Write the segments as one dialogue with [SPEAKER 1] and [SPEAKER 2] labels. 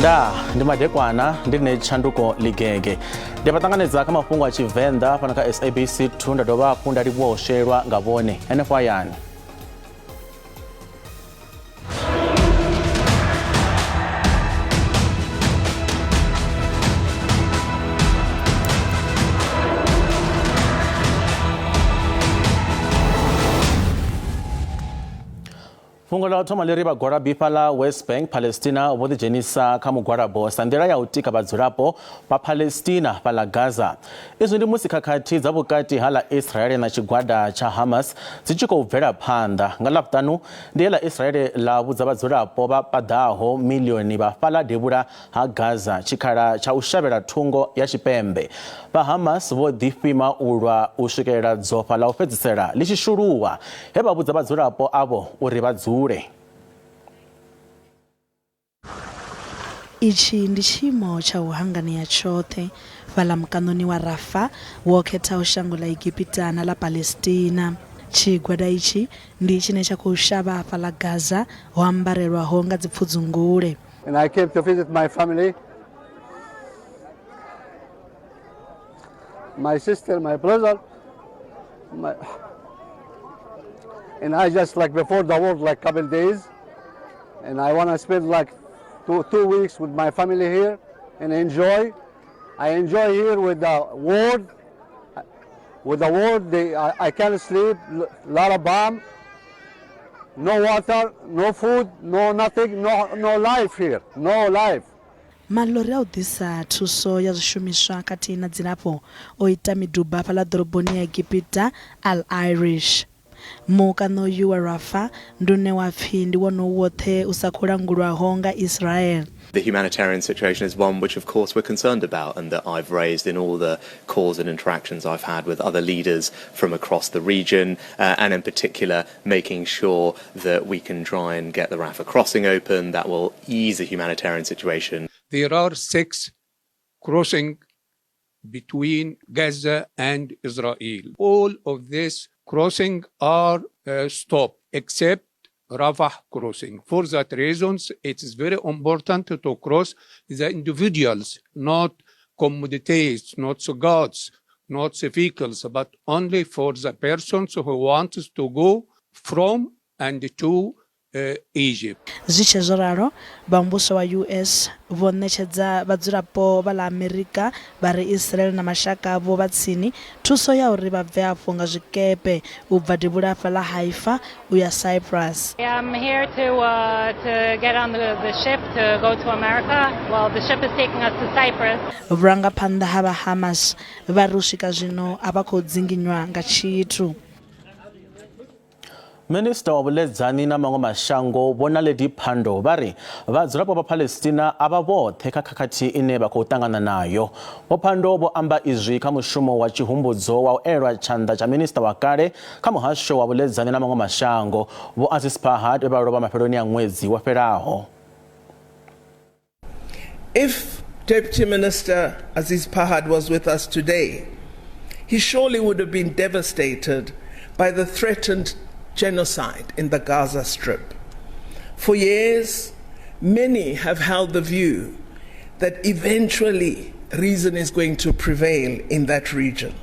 [SPEAKER 1] Ndaa ndi madekwana ndi nṋe Tshanduko Ligege. Ndi vha ṱanganedza kha mafhungo a Tshivenḓa fhano kha SABC 2 nda dovha hafhu nda livhuwa u shelwa nga vhone henefho hayani. Fhungo ḽa u thoma ḽi ri vhagwalabi fhaḽa West Bank, Palestina vho ḓidzhenisa kha mugwalabo sa nḓila ya u tika vhadzulapo vha Palestina fhaḽa Gaza. Izwi ndi musi khakhathi dza vhukati ha ḽa Israel na tshigwada tsha Hamas dzi tshi khou bvela phanḓa. Nga Ḽavhuṱanu ndi he ḽa Israel ḽa vhudza vhadzulapo vha paḓaho miḽioni vha fhaḽa devhula ha Gaza tshikhala tsha u shavhela thungo ya tshipembe. Vha Hamas vho ḓifhima u lwa u swikelela dzofha ḽa u fhedzisela ḽi tshi shuluwa, he vha vhudza vhadzulapo avho uri vha dzule.
[SPEAKER 2] Itshi ndi tshiimo tsha u hanganea tshoṱhe fhaḽa mukaṋoni wa Rafah wo khethaho shango ḽa Egipita na ḽa Palestina. Tshigwada itshi ndi tshine tsha khou shavha fhaḽa Gaza ho ambarelwaho nga dzipfudzungule.
[SPEAKER 3] And I came to visit my family, my sister, my brother, my... and I just like before the war, like couple days, and I want to spend like 2 weeks with my family here and enjoy. I enjoy here with the world. With the world, I can't sleep, lot of bomb, no water, no food, no nothing, no life here, no life.
[SPEAKER 2] Maḽori a u ḓisa thuso ya zwishumiswa khathihi na dzilafho o ita miduba fhaḽa ḓoroboni ya Egipita Al Irish. Mukaṋo uyu wa Rafah ndi une wa pfi ndi wone u woṱhe u sa khou langulwaho nga Israel.
[SPEAKER 4] The humanitarian situation is one which, of course, we're concerned about and that I've raised in all the calls and interactions I've had with other leaders from across the region, and in particular, making sure that we can try and get the Rafah crossing open. That will ease the humanitarian situation.
[SPEAKER 5] There are six crossing between Gaza and Israel. All of these crossing are stopped except Rafah crossing. For that reasons, it is very important to cross the individuals, not commodities, not goods, not vehicles, but only for the persons who want to go from and to Egypt.
[SPEAKER 2] Zwi tshe zwo ralo, vha muvhuso wa US vho ṋetshedza vhadzulapo vha ḽa Amerika vha re Israel na mashaka avho vha tsini thuso ya uri vha bve afho nga zwikepe u bva devhula fhaḽa Haifa u ya Cyprus.
[SPEAKER 6] I'm here to get on the ship to go to America. Well, the ship is taking us to Cyprus.
[SPEAKER 2] Vhurangaphanḓa ha vha Hamas vha ri u swika zwino a vha khou dzinginywa nga tshithu.
[SPEAKER 1] Minista wa vhuḽedzani na maṅwe mashango Vho Naledi Pandor vha ri vhadzulapo vha Palestina a vha vhoṱhe kha khakhathi ine vha khou ṱangana nayo. Vho Pandor vho amba izwi kha mushumo wa tshihumbudzo wa u elelwa tshanḓa tsha minista wa kale kha muhasho wa vhuḽedzani na maṅwe mashango Vho Aziz Pahad vhe vha lovha mafheloni a ṅwedzi wo fhelaho.
[SPEAKER 7] If Deputy Minister Aziz Pahad was with us today, he surely would have been devastated by the threatened genocide in the Gaza Strip. For years, many have held the view that eventually reason is going to prevail in that region.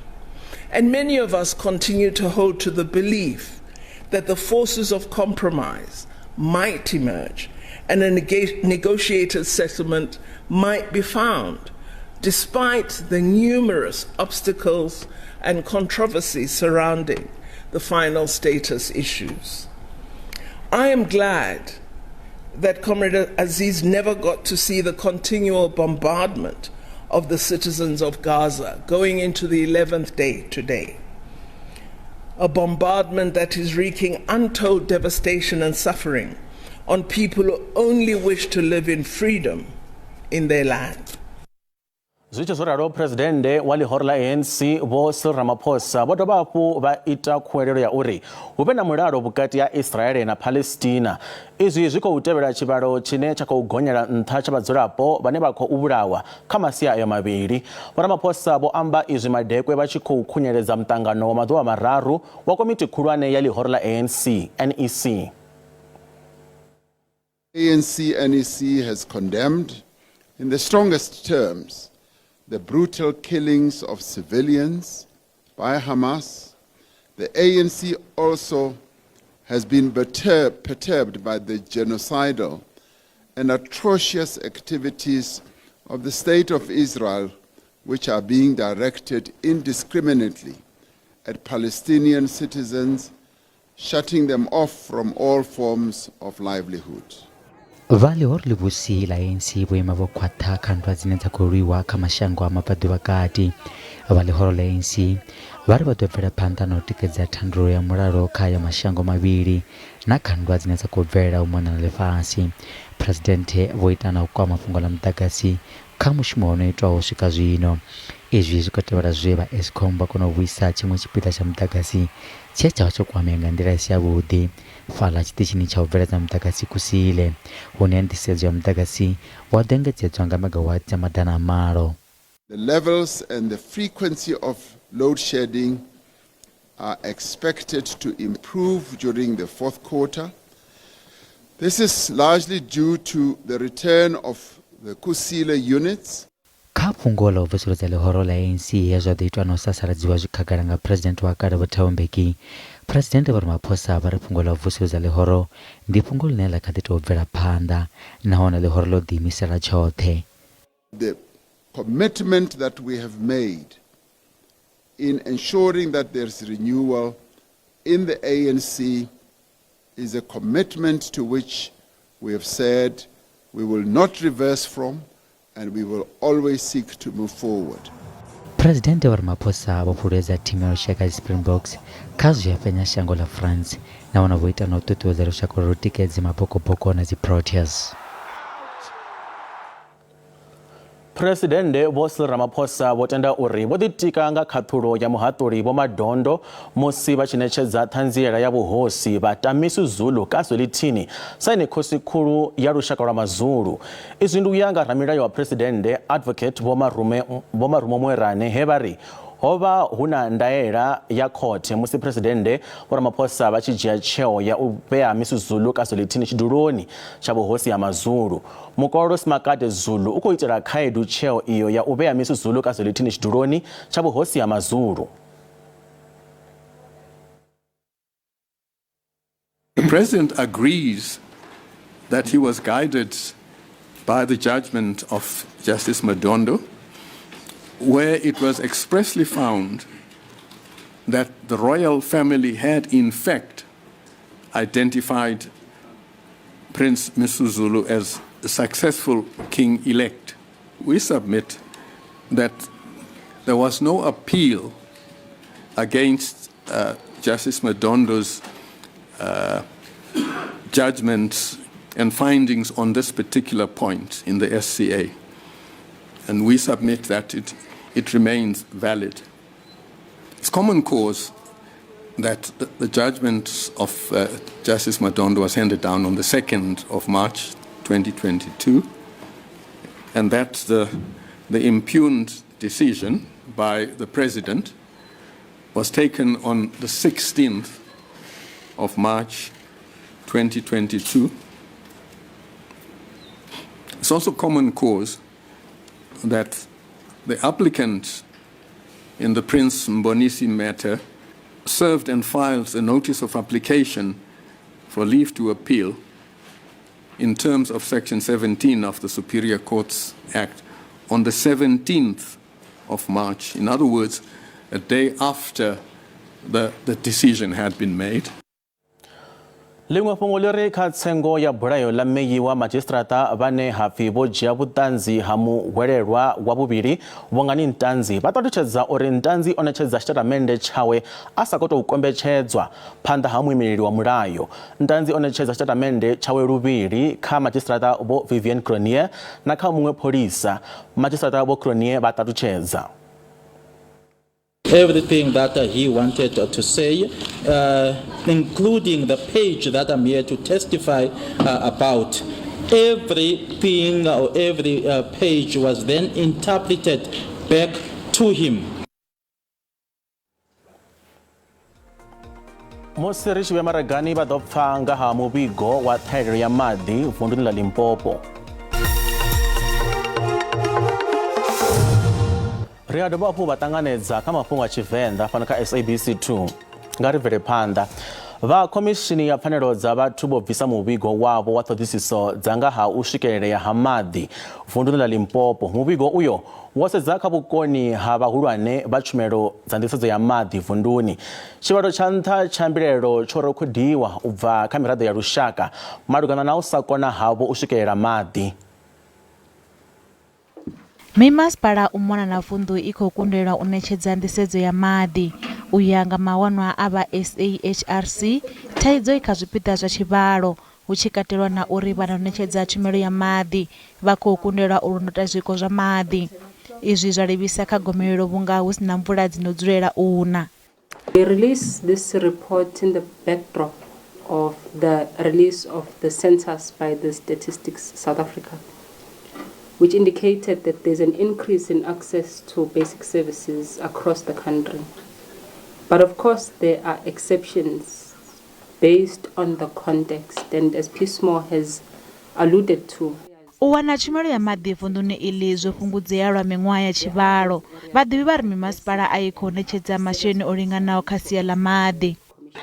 [SPEAKER 7] And many of us continue to hold to the belief that the forces of compromise might emerge and a negotiated settlement might be found, despite the numerous obstacles and controversies surrounding the final status issues. I am glad that Comrade Aziz never got to see the continual bombardment of the citizens of Gaza going into the 11th day today. A bombardment that is wreaking untold devastation and suffering on people who only wish to live in freedom in their land.
[SPEAKER 1] Zwi tshi zwo ralo, phuresidennde wa ḽihoro ḽa ANC Vho Cyril Ramaphosa vho dovha hafhu vha ita khuwelelo ya uri hu vhe na mulalo vhukati ha Israel na Palestina. Izwi zwi khou tevhela tshivhalo tshine tsha khou gonyela nṱha tsha vhadzulapo vhane vha khou vhulawa kha masia ayo mavhili. Vho Ramaphosa vho amba izwi madekwe vha tshi khou khunyeledza muṱangano wa maḓuvha mararu wa komiti khulwane ya ḽihoro ḽa ANC NEC.
[SPEAKER 8] ANC NEC has condemned in the strongest terms the brutal killings of civilians by Hamas. The ANC also has been perturbed by the genocidal and atrocious activities of the State of Israel, which are being directed indiscriminately at Palestinian citizens, shutting them off from all forms of livelihood.
[SPEAKER 9] Vha ḽihoro ḽivhusi ḽa ANC vho ima vho khwaṱha kha nndwa dzine dza khou lwiwa kha mashango a mabvaḓuvha kati. Vha ḽihoro ḽa ANC vha ri vha ḓo bvela phanḓa na u tikedza thandululo ya mulalo kha aya mashango mavhili na kha nndwa dzine dza khou bvelela u mona na ḽifhasi. Phresidennde vho ita na u kwama fhungo ḽa muḓagasi kha mushumo wo no itwaho u swika zwino. Izwi zwi khou tevhela zwe vha Eskom vha kona u vhuisa tshiṅwe tshipiḓa tsha muḓagasi tshe tsha vha tsho kwamea nga nḓila i si yavhuḓi fhaḽa tshiṱitshini tsha u bveledza muḓagasi Kusile, hune nḓisedzo ya muḓagasi wa ḓo engedzedzwa nga megawatt dza 800.
[SPEAKER 8] The levels and the frequency of load shedding are expected to improve during the fourth quarter. This is largely due to the return of the Kusile units.
[SPEAKER 9] Kha fhungo ḽa u vusuludza ḽihoro ḽa ANC he zwa ḓo itwa na u sasaladziwa zwi khagala nga Phresidennde wa kale Vho Thabo Mbeki, Phresidennde Vho Ramaphosa vha ri fhungo ḽa u vusuludza ḽihoro ndi fhungo ḽine ḽa kha ḓi tou bvela phanḓa nahone ḽihoro ḽo ḓiimisela tshoṱhe.
[SPEAKER 8] The commitment that we have made in ensuring that there's renewal in the ANC is a commitment to which we have said we will not reverse from and we will always seek to move forward.
[SPEAKER 9] Phresidennde Vho Ramaphosa vho fhululedza thimu ya lushaka ya Springboks kha zwe ya fhenya shango ḽa France nahone vho ita na u ṱuṱuwedza lushaka uri lu tikedze mabokoboko na dzi Proteas.
[SPEAKER 1] Phresidennde Vho Cyril Ramaphosa vho tenda uri vho ḓitika nga khaṱhulo ya muhaṱuli Vho Madondo musi vha tshi ṋetshedza ṱhanziela ya vhuhosi vha Tamisu Zulu ka Zwelithini sa ene khosi khulu ya lushaka lwa Mazulu. Izwi ndi u ya nga ramilayo wa Phresidennde Advocate Vho Marumo Moerane he vha ri ho vha hu na ndaela ya khothe musi Phresidennde Vho Ramaphosa vha tshi dzhia tsheo ya u vhea Misuzulu ka Zwelithini tshiduloni tsha vhuhosi ha Mazulu. Mukololo Simakade Zulu u khou itela khaedu tsheo iyo ya u vhea Misuzulu ka Zwelithini tshiduloni tsha vhuhosi ha Mazulu.
[SPEAKER 10] The President agrees that he was guided by the judgment of Justice Madondo, where it was expressly found that the royal family had in fact identified Prince Misuzulu as a successful king-elect. We submit that there was no appeal against Justice Madondo's judgments and findings on this particular point in the SCA. And we submit that it remains valid. It's common cause that the judgment of Justice Madondo was handed down on the 2nd of March 2022, and that the impugned decision by the President was taken on the 16th of March 2022. It's also common cause that the applicant in the Prince Mbonisi matter served and filed a notice of application for leave to appeal in terms of Section 17 of the Superior Courts Act on the 17th of March. In other words, a day after the decision had been made.
[SPEAKER 1] Ḽiṅwe fhungo ḽi ri kha tsengo ya bulayo ḽa meyi wa madzhisiṱiraṱa vhane ha pfi vho dzhia vhuṱanzi ha muhwelelwa wa vhuvhili Vhongani Ntanzi vha ṱalutshedza uri Ntanzi o ṋetshedza tshitatamennde tshawe a sa khou tou kombetshedzwa phanḓa ha muimeleli wa mulayo. Ntanzi o ṋetshedza tshitatamennde tshawe luvhili kha madzhisiṱiraṱa Vho Vivian Cronje na kha muṅwe pholisa. Madzhisiṱiraṱa Vho Cronje vha ṱalutshedza.
[SPEAKER 11] Everything that he wanted to say, including the page that I'm here to testify about. Everything or every page was then interpreted back to him.
[SPEAKER 1] Musi ri tshi vhuya maragani vha ḓo pfa nga ha muvhigo wa ṱhahelelo ya maḓi vunduni ḽa Limpopo. Ri a dovha hafhu vha ṱanganedza kha mafhungo a Tshivenḓa fhano kha SABC 2. Nga ri bvele phanḓa. Vha Khomishini ya Pfanelo dza Vhathu vho bvisa muvhigo wavho wa ṱhoḓisiso dza nga ha u swikelelea ha maḓi vunduni ḽa Limpopo. Muvhigo uyo wo sedza kha vhukoni ha vhahulwane vha tshumelo dza nḓisedzo ya maḓi vunduni. Tshivhalo tsha nṱha tsha mbilaelo tsho rekhodiwa u bva kha miraḓo ya lushaka malugana na u sa kona havho u swikelela maḓi.
[SPEAKER 12] Mimasipala u mona na vunḓu i khou kundelwa u ṋetshedza nḓisedzo ya maḓi. U ya nga mawanwa a vha SAHRC, thaidzo i kha zwipiḓa zwa tshivhalo, hu tshi katelwa na uri vha no ṋetshedza tshumelo ya maḓi vha khou kundelwa u londota zwiko zwa maḓi. Izwi zwa livhisa kha gomelelo vhunga hu si na mvula dzi no dzulela u na.
[SPEAKER 13] We release this report in the backdrop of the release of the census by the Statistics South Africa, which indicated that there's an increase in access to basic services across the country. But of course, there are exceptions based on the context, and as Pismo has alluded to.
[SPEAKER 12] U wana tshumelo ya maḓi vunḓuni iḽi zwo fhungudzea lwa miṅwaha ya tshivhalo. Vhaḓivhi vha ri mimasipala a i khou ṋetshedza masheleni o linganaho kha sia ḽa maḓi.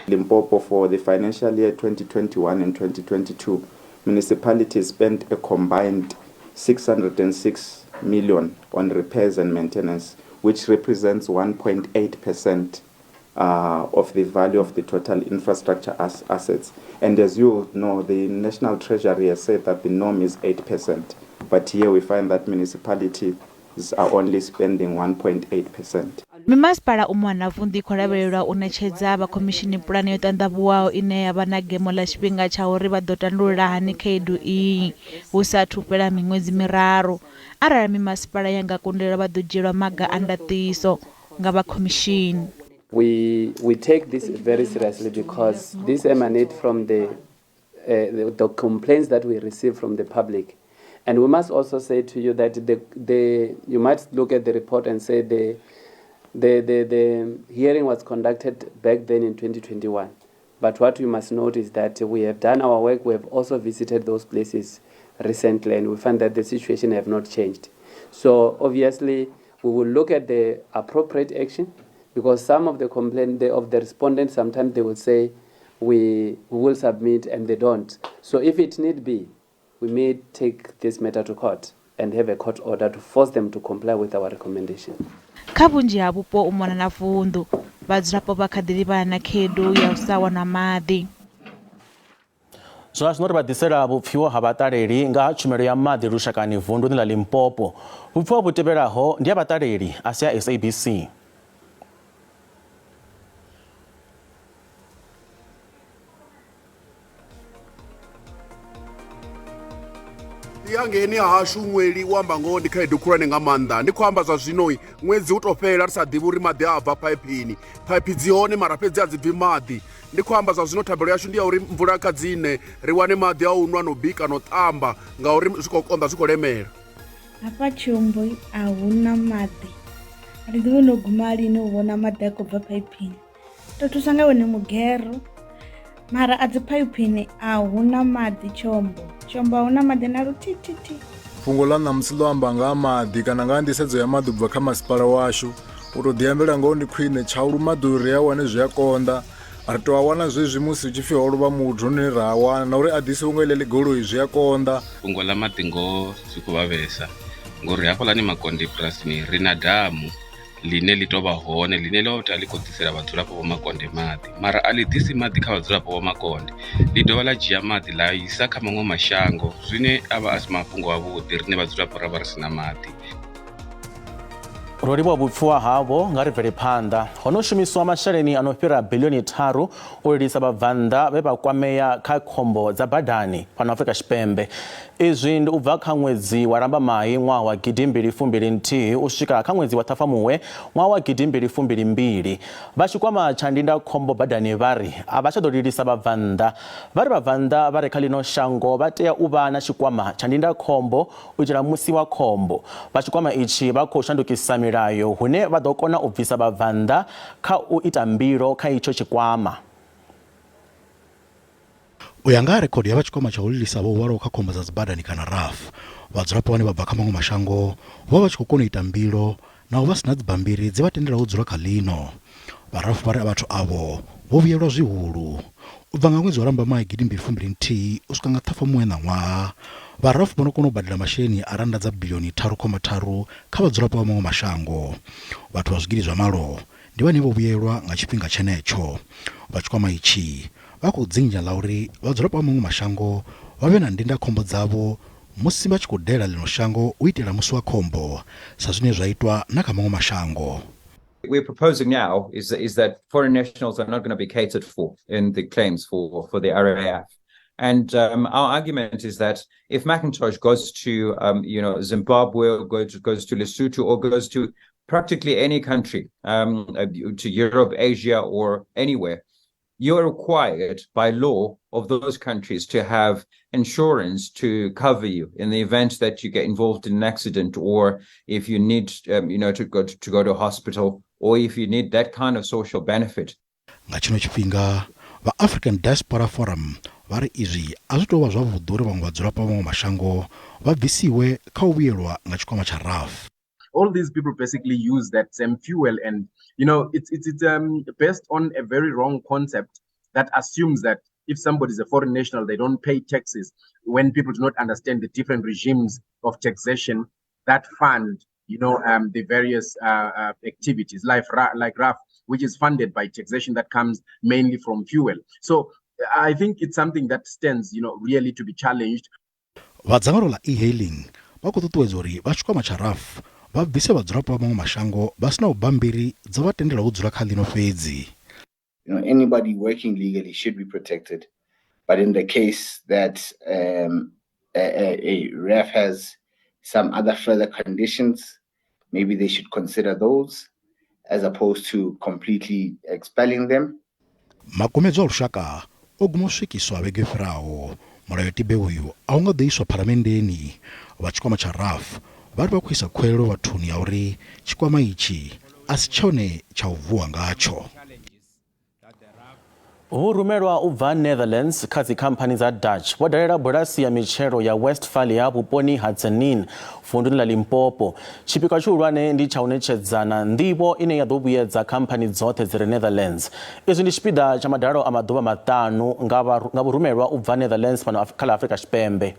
[SPEAKER 14] Limpopo for the financial year 2021 and 2022, municipalities spent a combined 606 million on repairs and maintenance, which represents 1.8% of the value of the total infrastructure as assets. And as you know, the National Treasury has said that the norm is 8%, but here we find that municipalities are only spending 1.8%.
[SPEAKER 12] Mimasipala u mona na vunḓu i khou lavhelelwa u ṋetshedza vha khomishini pulane yo ṱanḓavhuwaho ine ya vha na gemo ḽa tshifhinga tsha uri vha ḓo tandulula hani khaedu iyi hu sa athu fhela miṅwedzi miraru. Arali mimasipala ya nga kundelwa vha ḓo dzhielwa maga a ndaṱiso nga vha khomishini.
[SPEAKER 15] We take this very seriously because this emanates from the complaints that we receive from the public. And we must also say to you that you might look at the report and say the hearing was conducted back then in 2021. But what you must note is that we have done our work. We have also visited those places recently, and we find that the situation have not changed. So obviously, we will look at the appropriate action, because some of the complaint of the respondents, sometimes they will say, we will submit, and they don't. So if it need be, we may take this matter to court and have a court order to force them to comply with our recommendation.
[SPEAKER 12] Kha vhunzhi ha vhupo u mona na vunḓu, vhadzulapo vha kha ḓi livhana na khaedu ya u sa wana maḓi.
[SPEAKER 1] Zwa zwino ri vha ḓisela vhupfiwa ha vhaṱaleli nga ha tshumelo ya maḓi lushakani vunduni ḽa Limpopo. Vhupfiwa vhu tevhelaho ndi ha vhaṱaleli a si a SABC.
[SPEAKER 16] Yangeni hashu ṅweli u amba ngoho ndi khaedu khulwane nga maanḓa. Ndi khou amba zwa zwino ṅwedzi u to fhela ri sa ḓivhi uri maḓi a bva phaipini. Phaiphi dzi hone mara fhedzi a dzi bvi maḓi. Ndi khou amba zwa zwino thabelo yashu ndi ya uri mvula kha dzine ri wane maḓi a u nwa no bika no ṱamba ngauri zwi khou konḓa zwi khou lemela.
[SPEAKER 17] Hafha Tshiombo a huna maḓi. A thi ḓivhi ndo guma lini u vhona maḓi a khou bva phaipini. To thusa nga wone mugero mara a dzi phaipini a huna maḓi Tshiombo. Tshiombo a huna maḓi na luthithithi.
[SPEAKER 18] Fhungo ḽa ṋamusi ḽo amba nga ha maḓi kana nga ha nḓisedzo ya maḓi u bva kha masipala washu. U tou ḓiambela ngoho ndi khwine tshaulu maḓi uri ri a wane zwi a konḓa. Ri tou a wana zwezwi musi hu tshi pfhi ho lovha muthu hune ra a wana na uri a ḓisiwe nga iḽi goloi zwi a konḓa.
[SPEAKER 19] Fhungo ḽa maḓi ngoho zwi khou vhavhesa ngori hafhaḽani Makonde bulasini ri na damu ḽine ḽi tou vha hone ḽine ḽo ita ḽi khou ḓisela vhadzulapo vho Makonde maḓi mara a ḽi ḓisi maḓi kha vhadzulapo vho Makonde ḽi dovha ḽa dzhia maḓi ḽa isa kha maṅwe mashango zwine a vha a si mafhungo avhuḓi riṋe vhadzulapo ra vha ri si na maḓi.
[SPEAKER 1] Ro livhuwa vhupfiwa havho nga ri bvele phanḓa. Ho no shumiswa masheleni a no fhira bilioni 3 u lilisa vhabvannḓa vhe vha kwamea kha khombo dza badani fhano Afrika Tshipembe. Izwi ndi u bva kha ṅwedzi wa Lambamai ṅwaha wa 2021 u swika kha ṅwedzi wa Ṱhafamuhwe ṅwaha wa 2022. Vha tshikwama tsha ndindakhombo badani vha ri a vha tsha ḓo lilisa vhabvannḓa. Vha ri vhabvannḓa vha re kha ḽino shango vha tea u vha na tshikwama tsha ndindakhombo u itela musi wa khombo. Vha tshikwama itshi vha khou shandukisa milayo hune vha ḓo kona u bvisa vhabvannḓa kha u ita mbilo kha itsho tshikwama.
[SPEAKER 20] U ya nga ha rekhodo ya vha tshikwama tsha u lilisa vho huvhalaho kha khombo dza dzibadani kana RAF, vhadzulapo vhane vha bva kha maṅwe mashango vho vha vha tshi khou kona u ita mbilo naho vha si na dzibammbiri dzi vha tendelaho u dzula kha ḽino. Vha RAF vha ri vhathu avho vho vhuyelwa zwihulu. U bva nga ṅwedzi wa Lambamai 2021 u swika nga Ṱhafamuhwe ṋaṅwaha, vha RAF vho no kona u badela masheleni a rannda dza biḽioni tharu khoma tharu kha vhadzulapo vha maṅwe mashango. Vhathu vha zwigidi zwa malo ndi vhane vho vhuyelwa nga tshifhinga tshenetsho. Vha tshikwama itshi vha khou dzinginya ḽa uri vhadzulapo vha maṅwe mashango vha vhe na ndindakhombo dzavho musi vha tshi khou dalela ḽino shango u itela musi wa khombo, sa zwine zwa itwa na kha maṅwe mashango.
[SPEAKER 21] We're proposing now is, is that foreign nationals are not going to be catered for in the claims for, for the RAF. And um, our argument is that if Macintosh goes to, um, you know, Zimbabwe, or goes, goes to Lesotho, or goes to practically any country, um, to Europe, Asia, or anywhere, you are required by law of those countries to have insurance to cover you in the event that you get involved in an accident or if you need um, you know to go to, to go to hospital or if you need that kind of social benefit.
[SPEAKER 20] Nga tshino tshifhinga, vha African Diaspora Forum vha ri izwi a zwi tou vha zwavhuḓi uri vhaṅwe vhadzulapo vha maṅwe mashango vha bvisiwe kha u vhuyelwa nga tshikwama tsha RAF.
[SPEAKER 22] All these people basically use that same fuel and you know it's it's, it's um, based on a very wrong concept that assumes that if somebody is a foreign national they don't pay taxes when people do not understand the different regimes of taxation that fund you know um, the various uh, uh, activities like like RAF which is funded by taxation that comes mainly from fuel so I think it's something that stands you know really to be challenged
[SPEAKER 20] Vha dzangano ḽa e-hailing vha khou ṱuṱuwedza uri vha tshikwama tsha RAF vha bvise vhadzulapo vha maṅwe mashango vha si naho bammbiri dzo vha tendelaho u dzula kha ḽino fhedzi.
[SPEAKER 23] You know, anybody working legally should be protected. But in the case that um, a, a, a ref has some other further conditions, maybe they should consider those as opposed to completely expelling them.
[SPEAKER 20] Makumedzwa a lushaka o guma u swikiswa vhege yo fhiraho. Mulayotibe uyu a u nga ḓo iswa phalamenndeni. Vha tshikwama tsha RAF vha ri vha khou isa khuwelelo vhathuni ya uri tshikwama itshi a si tshone tsha u vuwa ngatsho.
[SPEAKER 1] Vhurumelwa u bva Netherlands kha dzikhamphani dza Dutch vho dalela bulasi ya mitshelo ya Westphalia vhuponi ha Tzaneen vunduni ḽa Limpopo. Tshipikwa tshihulwane ndi tsha u ṋetshedzana nḓivho ine ya ḓo vhuyedza khamphani dzoṱhe dzi re Netherlands. Izwi ndi tshipiḓa tsha madalo a maḓuvha maṱanu nga vhurumelwa u bva Netherlands fhano kha ḽa Afrika Tshipembe.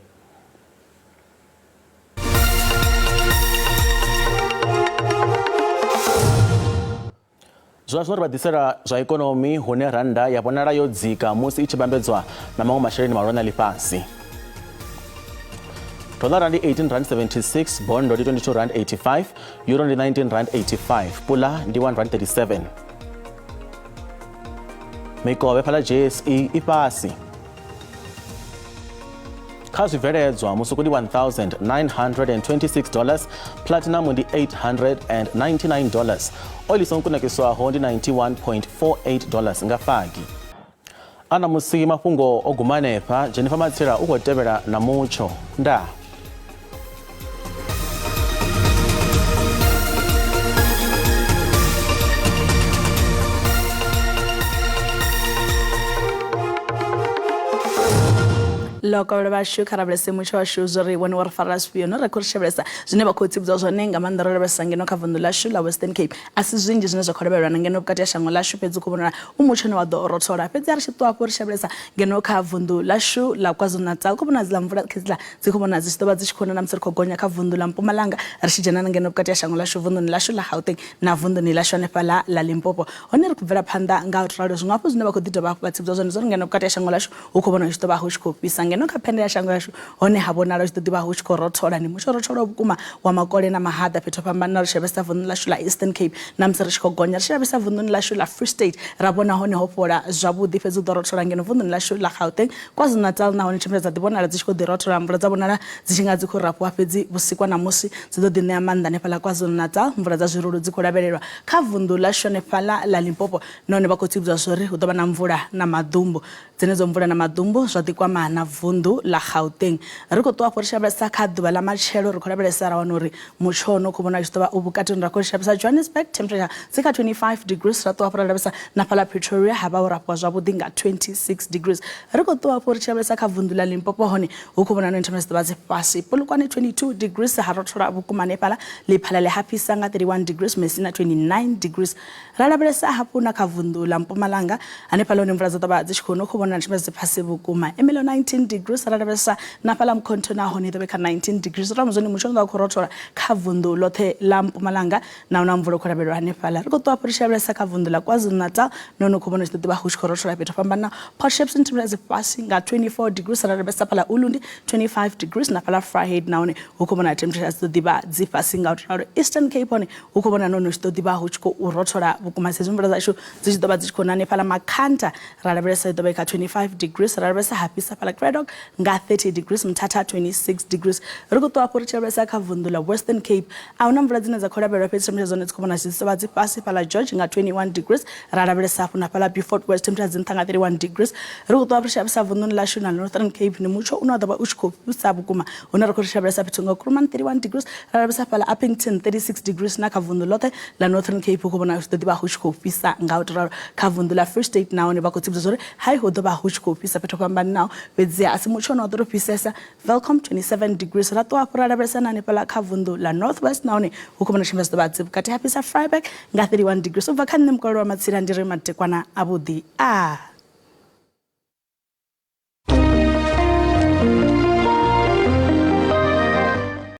[SPEAKER 1] Zwa zwino ri vha ḓisela zwa ikonomi hune rannda ya vhonala yo dzika musi i tshi vhambedzwa na maṅwe masheleni mahulwane a ḽifhasi. Dollara ndi 18 rand 76, bondo ndi 22 rand 85, euro ndi 19 rand 85, pula ndi 1 rand 37. Mikovhe fhaḽa JSE i fhasi. Kha zwibveledzwa musuku ndi 1926 dollars, platinum ndi 899 dollars, oil i songo kunakiswaho ndi 91.48 dollars nga fagi. A ṋamusi mafhungo o guma hanefha. Jennifer Matsila u khou tevhela na mutsho. Ndaa.
[SPEAKER 2] Ḽo kovhela vhashu kha lavhelese mutsho washu zwo ri wone wo ri farela zwifhio no ri khou ri shavhelesa zwine vha khou tsivhudzwa zwone nga maanḓa ro lavhelesa ngeno kha vunḓu ḽashu ḽa Western Cape a si zwinzhi zwine zwa khou lavhelelwa na ngeno vhukati ha shango ḽashu fhedzi khou vhonala u mutsho une wa ḓo rothola fhedzi a ri tshi ṱuwa hafho ri shavhelesa ngeno kha vunḓu ḽashu ḽa KwaZulu-Natal khou vhonala dziḽa mvula khedziḽa dzi khou vhonala dzi tshi ḓo vha dzi tshi khou na na musi ri khou gonya kha vunḓu ḽa Mpumalanga ri tshi dzhena na ngeno vhukati ha shango ḽashu vunḓuni ḽashu ḽa Gauteng na vunḓuni ḽashu hanefhaḽa ḽa Limpopo. Hone ri khou bvela phanḓa nga u ralo. Zwiṅwe hafhu zwine vha khou ḓi dovha hafhu vha tsivhudzwa zwone zwo ri ngeno vhukati ha shango ḽashu hu khou vhonala hu tshi ḓo vha hu tshi khou fhisa ngeno kha phenda ya shango yashu hone ha vhonala hu tshi ḓo ḓi vha hu tshi khou rothola. Ndi mutsho rotholaho vhukuma wa makole na mahaḓa fhethu ho fhambananaho ri tshi lavhelesa vunḓuni ḽashu ḽa Eastern Cape na musi ri tshi khou gonya ri tshi lavhelesa vunḓuni ḽashu ḽa Free State ra vhona hone ho fhola zwavhuḓi fhedzi hu ḓo rothola ngeno vunḓuni ḽashu ḽa Gauteng KwaZulu-Natal nahone tshumelo dza ḓi vhonala dzi tshi khou ḓi rothola, mvula dza vhonala dzi tshi nga dzi khou rafhiwa fhedzi vhusiku ha ṋamusi dzi ḓo ḓi ṋea maanḓa hanefhaḽa KwaZulu-Natal. Mvula dza zwirulu dzi khou lavhelelwa kha vunḓu ḽashu hanefhaḽa ḽa Limpopo nahone vha khou tsivhudzwa zwa uri hu ḓo vha na mvula na maḓumbu. Dzenedzo mvula na maḓumbu zwa ḓi kwama na vunḓu. vunḓu ḽa Gauteng. Ri khou ṱuwa afho ri tshi lavhelesa kha ḓuvha ḽa matshelo, ri khou lavhelesa ra wana uri mutsho hone u khou vhona u tshi ḓo vha u vhukati hune ra khou lavhelesa Johannesburg temperature dzi kha 25 degrees, ra ṱuwa hafhu ra lavhelesa na fhaḽa Pretoria ha vha ho rafhiwa zwavhuḓi nga 26 degrees. Ri khou ṱuwa hafhu ri tshi lavhelesa kha vunḓu ḽa Limpopo hone hu khou vhonala temperature dzi ḓo vha dzi fhasi. Polokwane 22 degrees ha rothola vhukuma hanefhaḽa, Lephalale ha fhisa nga 31 degrees, Messina 29 degrees. Ra lavhelesa hafhu na kha vunḓu ḽa Mpumalanga, hanefhaḽa hune mvula dza ḓo vha dzi tshi khou no khou vhonala tshifhinga dzi fhasi vhukuma. Ermelo 19 degrees, ra lavhelesa na fhaḽa Mkhonto nahone i ḓo vha i kha 19 degrees. Ro amba zwone mutsho u ḓo vha u khou rothola kha vunḓu ḽoṱhe ḽa Mpumalanga na hu na mvula u khou lavhelelwa hanefhaḽa. Ri khou ṱuwa hafhu ri tshi lavhelesa kha vunḓu ḽa KwaZulu-Natal nahone u khou vhona hu tshi ḓo ḓi vha hu tshi khou rothola fhethu ho fhambanaho. Port Shepstone temperature dzi fhasi nga 24 degrees, ra lavhelesa fhaḽa Ulundi 25 degrees na fhaḽa Vryheid nahone hu khou vhonala temperature dzi ḓo ḓi vha dzi fhasi nga u tou ralo. Eastern Cape hone hu khou vhona nahone hu tshi ḓo ḓi vha hu tshi khou rothola vhukuma sa izwi mvula dzashu dzi tshi ḓo vha dzi tshi khou na hanefhaḽa Makhanda ra lavhelesa i ḓo vha i kha 25 degrees, ra lavhelesa ha fhisa fhaḽa Cradock nga 30 degrees, Mthatha 26 degrees. Ri khou ṱuwa hafhu ri tshi lavhelesa kha vunḓu ḽa Western Cape a huna mvula dzine dza khou lavhelelwa fhedzi temperature dzone dzi khou vhona dzi tshi vha dzi fhasi fhaḽa George nga 21 degrees, ra lavhelesa hafhu na fhaḽa Beaufort West temperature dzi nṱha nga 31 degrees. Ri khou ṱuwa hafhu ri tshi lavhelesa vunḓuni ḽashu na Northern Cape ndi mutsho une wa ḓo vha u tshi khou fhisa vhukuma hune ra khou ri tshi lavhelesa fhethu nga Kuruman 31 degrees, ra lavhelesa fhaḽa Upington 36 degrees na kha vunḓu ḽoṱhe ḽa Northern Cape hu khou vhonala hu tshi ḓo ḓi vha hu tshi khou fhisa nga u tou ralo. Kha vunḓu ḽa Free State nahone vha khou tsivhudza zwa uri hai hu ḓo vha hu tshi khou fhisa fhethu ho fhambananaho fhedziha a si mutsho une wa ḓo tou fhisesa. Welkom 27 degrees ra ṱuwa hafhu ra lavhelesa na hanefhaḽa kha vunḓu ḽa North West nahone hu khou vhona tshifhinga zwi ḓo vha dzi vhukati ha fhisa Vryburg nga 31 degrees. U bva kha nṋe mukololo wa matsila ndi ri madekwana avhuḓi a.